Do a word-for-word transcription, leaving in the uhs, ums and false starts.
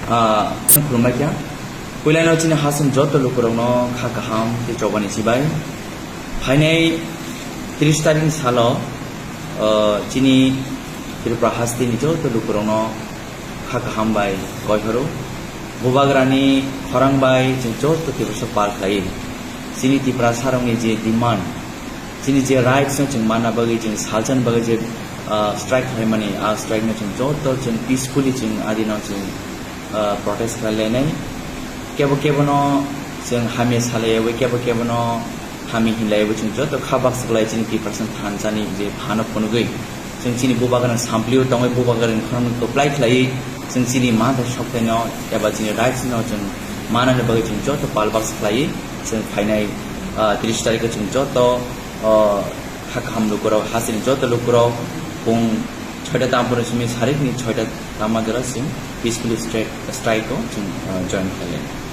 Ah, khulumbai kha. Puilano chini hasing joto lukurokno kha kaham tei chobani chibai. Phainai tris tarikni salo, ah, chini Tripura hasteni joto lukurokno kha kaham bai koihoro. Bubagrani khorang bai chwng joto Tiprasa pal khlai. Chini Tiprasarokni je demand, chini je rights no chwng manna bagwi, chwng salchani bagwi je, ah, strike khlaimani, a strike no chwng joto chwng peacefully chwng adino chwng, ah, protest khlai lainai. Kebo kebo no chwng hamya salaiyawi, kebo kebo no hamya hinlaiyawi chwng joto kha baksa khlai chini Tiprasa thansa ni je phano phunugwi. Chwng chini bubagrang samplio tongwi bubagrang khorang kwplai khlaiwi chwng chini mantha sokthai no eba chini rights no chwng manani bagwi chwng joto pal baksa khlaiwi chwng phainai, ah, tris tarikh o chwng joto, ah, kha kaham lukurok, hasteni joto lukurok pung soita tamponi simi sarikni soita tama jora chwng peacefully strike, strike o chwng, ah, join khlai.